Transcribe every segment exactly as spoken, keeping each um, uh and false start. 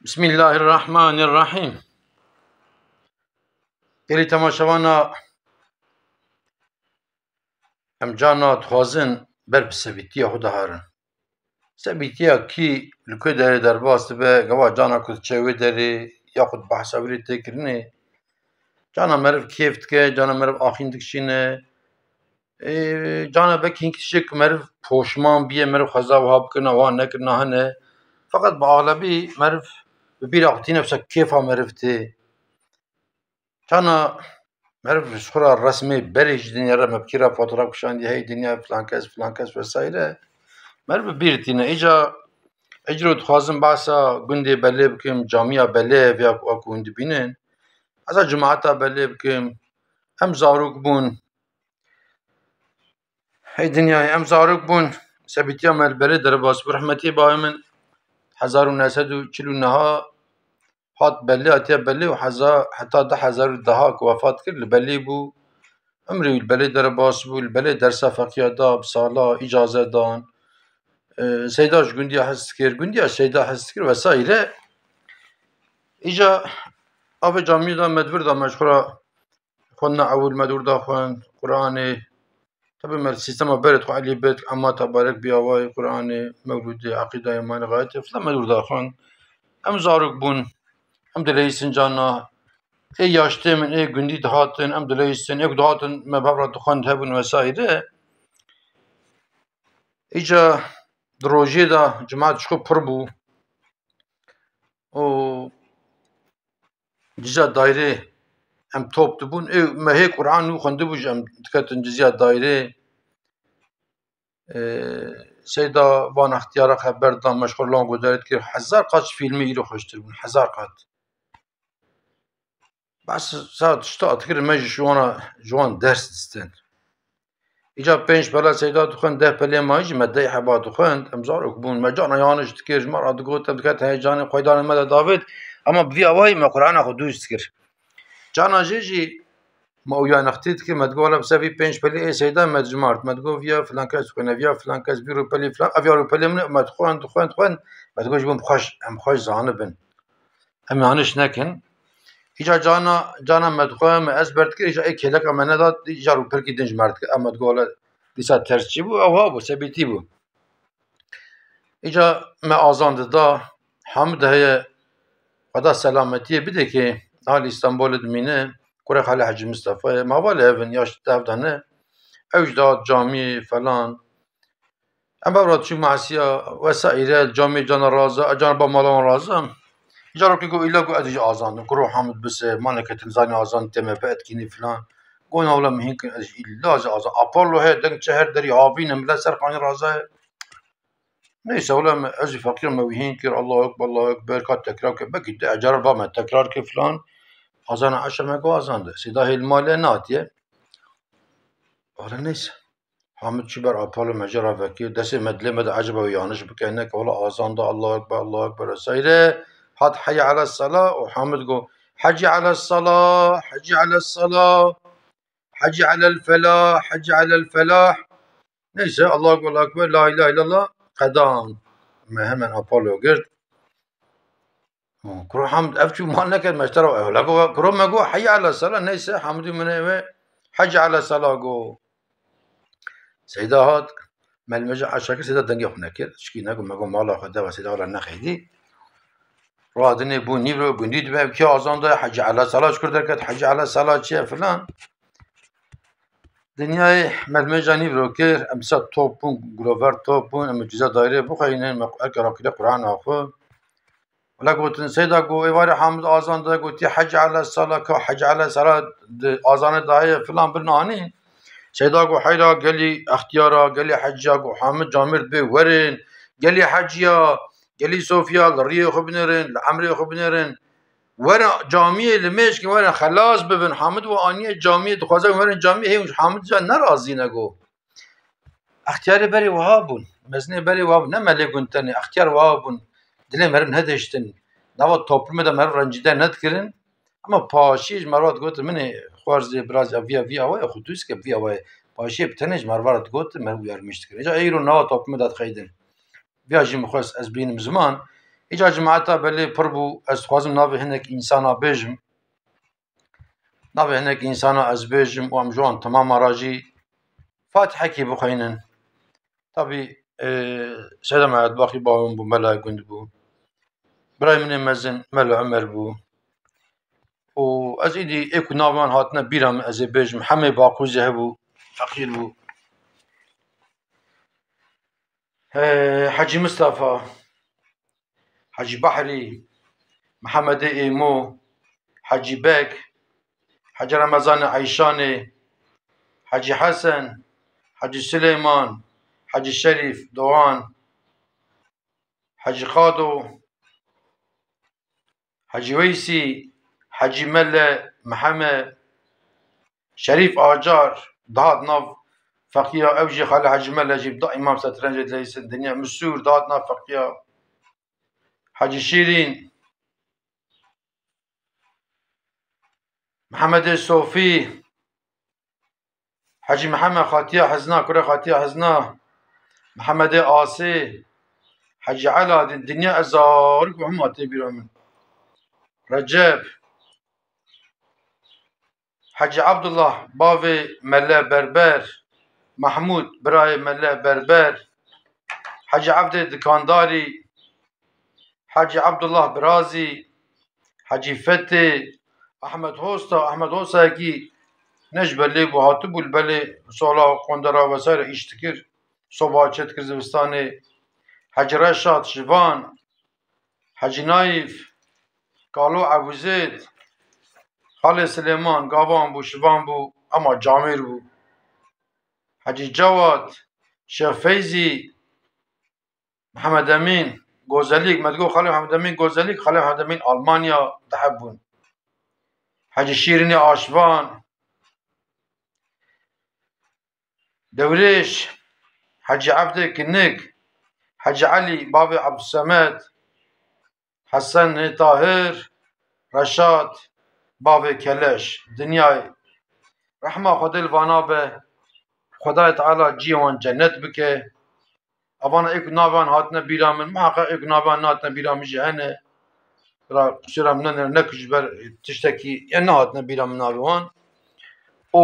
Bismillahirrahmanirrahîm. Gelî temaşevana, em carna dixwazin ber bi sebîtiya xwe de herin. Sebîtiya kî li ku derê derbas dibe, gava carna ku diçe wê derê, yaxud behsa wî lê tê kirinê, carna meriv kêf dike, carna meriv axîn dikişîne. Ê, carna belkî hin tiştek meriv poşman biye, meriv xweza wiha bikirina, wiha nekirina hene. Feqet bi axlebî meriv bi bîra xwe tîne, wisa kêfa meriv tê. Carna meriv ji xwe re resmê berê ji dinya re me bi kî re fotoğraf kişandiye, hey dinya filan kes, filan kes vesaire. Meriv bi bîr tîne. Îca ecro dixwazim behsa gundê Belê bikim, camiya Belê ev ya ku, ku hûn dibînin. Behsa cemaeta Belê bikim. Em zarok bûn. Hey dinyayê, em zarok bûn. Sebîtiya me li Belê derbas bû. Rehmetî bavê min hezar û neh sed û çil û neh hat Belê, hatiye Belê û heza-, heta du hezar û deh ku wefat kir, li Belê bû. Emrê wî li Belê derbas bû, li Belê dersa feqîya da, bi sala îcaze dan. E, Seyda ji gundiya hez dikir, gundiya Seyda hez dikir vesaire. Îca avê camiyê da me di vir da me ji xwe re xwendina ewil me di wir da xwend, Qur'anê. Tabi me sîstema berê xwe elî bit, Ema Tebarek, Biyawayê, Qur'anê, Mewlûdê, Eqîdayê, Mane Xayetê, filan me di wir da xwend. Em zarok bûn, em dileyîsin carna. Ê yaştê min, ê gundî dihatin, em dileyîsin, ê ku dihatin, me bi hev re dixwend hebûn vesaire. Îca di rojê de cemaat ji xwe pir bû. û ciza daîrê em top dibûn. Ê me hê Qur'an nû xwendibû ji em diketin ciziya daîrê. Ê, Seyda van extiyara xeber da, me ji xwe lan guhdar dikir. Hezar qat ji fîlmê îro xweştir bûn. Hezar qat. Bes sa tişta dikir, me jî ji wan, ji wan ders distend. Îca pênc pela Seyda dixwend, deh pelê ma jî me deh heba dixwend. Em zarok bûn, me carna yaniş dikir, ji me re digot, em diket heyecanê xweydanê me de davêt. Ama bi vî awayî me Qur'ana xwe dûst dikir. Carna jê jî me ew ya nextî dikir, me digot, wela bi ser vî pênc pelê ê Seyda me dijmart. Me digot, viya filan kes dixwîne, viya filan kes, vî rûpelî filan, ev ya rûpelê min e, me dixwend, dixwend, dixwend. Me digot, ji bo em xweş, em xweş zanibin. Em yaniş nekin. Îca cana, cana me dixwe, me ezber dikir, îca ê kêleka me nedat, îca rûpelkî din ji me re dikir. Em me digot, wele dîsa ters çî bû, ew ha bû, sebîtî bû. Îca me azan dida, Hamid heye, Xweda selametiyê bide ki, hal Îstanbulê dimîne, kurê Xalê Hecî Mistefa ye, ma valê ev in, yaş tev de ne. Ew jî dihat camiyê falan. Em bev re diçûn masiya vesaire, camê cana raza, cana ba mala wan raza. Îca rokê got, îla got, ez jî azandim. Kuro Hamid bise, ma neketin zanî azan tê me bi etkînî filan. Got, na wela min hîn kin, ez jî îla jî azan. Apollo heye, deng çi her derî havîn e, milet ser xanî raza ye. Neyse, wela me, ez jî feqîr me wî hîn kir, Allahu Ekber, Allahu Ekber, ka tekrar kir. Belkî deh cara ba me tekrar kir filan. Azana eşe me got azan de. Seyda hêl malê natiye. Wela neyse. Hamid çû ber Apollo me jê re vekir. Destê me dilê me de eceba wî yaniş bike. Neke wela azan da Allahu Ekber, Allahu Ekber vesaire. Hat heyye ala sala û Hamid got, hecî ala sala, hecî ala sala, hecî alel felah, hecî alel felah. Neyse, Allahu Ekber, Allahu Ekber, la ilahe illallah, qedan. Me hemen Apollo girt. Kuro Hamid, ev çû mal neket, me ji te re, ew, la go, kuro me go, heyye ala sala, neyse, Hamidî min ê ve, hecî ala sala go. Seyda hat, me li me jî eşa kir, Seyda dengê xwe nekir, şikî ne go, me go, mala xwe de ve, Seyda wela nexeydî. Radinê bû nîvro, gundî dibe, ev kî azan da, hecî ala sala ji kur derket, hecî ala sala çi ye filan. Dinyayê me li me jî nîvro kir, em dîsa top bûn, girover top bûn, em ê cîza daîrê bixweynin, me eke rakîre Qur'ana xwe. Wela gotin, Seyda got, êvarê Hamid azan da, gotî, hecî ala sala, ka hecî ala sala di azanê daye filan bin anî. Seyda got, heyra gelî extiyara, gelî hecîya, got, Hamid camêrd bê werin, gelî hecîya, gelî sofiya, li riyê xwe binêrin, li emrê xwe binêrin. Werin camiyê li mêşkin, werin xelas bibin. Hamid we aniye camiyê, dixwaze werin camiyê, hê Hamid ca nerazî ne got. Extiyarê berê wiha bûn. Mezinê berê wiha bûn. Ne me lê got tenê. Extiyar wiha bûn. Dilê meriv nediştin. Nava toplumê de meriv rencîde nedikirin. Ama paşî ji meriva digotin, min ê xwarzê birazê viya, viya we xwe dûst ke viya we. Paşiyê bi tenê ji meriva re digotin, meriv uyarmîş dikirin. Îca eyro nava toplumê de dixeydin. Viya jî min xwest ez bînim ziman. Îca cemaeta belê pir bû, ez dixwazim navê hinek însana bêjim. Navê hinek însana ez bêjim û em ji wan temama re jî Fatihekî bixwînin. Tabî, e, Seyda Mehmet Baqî bavê min bû, mela gund bû. Birayê min ê mezin Mela Omer bû. Û ez îdî ê ku navê wan hatine bîra min, ez ê bêjim, Hemê Baqûzê hebû, feqîr bû. He, Hecî Mistefa, Hecî Behrî, Mihemedê Êmo, Hecî Beg, Hecî Remezanê Eyşanê, Hecî Hesen, Hecî Silêman, Hecî Şerîf, Doğan, Hecî Xado, Hecî Weysî, Hecî Mele, Miheme, Şerîf Acar, dihat nav feqiya, ew jî xalê Hecî Mele jî daîma setrencê dileysin dinya, Misûr, dihat nav feqiya, Hecî Şîrîn, Mihemedê Sofî, Hecî Mihemed Xatiya Hizna, kurê Xatiya Hizna, Mihemedê Asê, Hecî Ela, di-, dinya ez zarok û hema tê bîra min. Recep, Hecî Abdullah, bavê Mele Berber, Mahmûd, birayê Mele Berber, Hecî Evdê Dikandarî, Hecî Abdullah Birazî, Hecî Fetê, Ahmet Hosta, Ahmet Hostayekî ne ji belê bû, hatibû li belê sola qondera vesaire îş dikir, soba çêdikir zivistanê, Hecî Reşad Şivan, Hecî Naîf, Kalo Ebûzêd, Xalê Silêman, gavan bû, şivan bû, ema camêr bû. Hecî Cewad, Şêx Feyzî, Mihemed Emîn, Gozelîk, me digot Xalê Mihemed Emîn Gozelîk, Xalê Mihemed Emîn Almanya, du heb bûn. Hecî Şîrînê Aşvan, Dewrêş, Hecî Evdê Kinik, Hecî Elî, bavê Ebdulsemed, Hesenê Tahir, Reşad, bavê Keleş, dinyayê. Rehma Xwedê li vana be, Xwedayê Teala ciyê wan cennet bike. Evana ê ku navê wan hatine bîra min, muheqeq ê ku navê wan nehatine bîra min jî hene. Ra qusûra min ne, ne ku ji ber tiştekî, ya nehatine bîra min navê wan. Û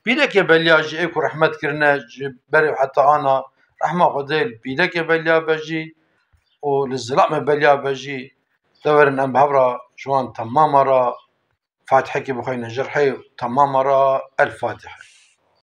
pîrekê beliya jî ê ku rehmet kirine ji berê heta ana, rehma Xwedê li pîrekê beliya be jî û li zilamê beliya be jî, de werin em bi hev re ji wan temama re Fatihekê bixweyne ji rihê temama re. El Fatihe.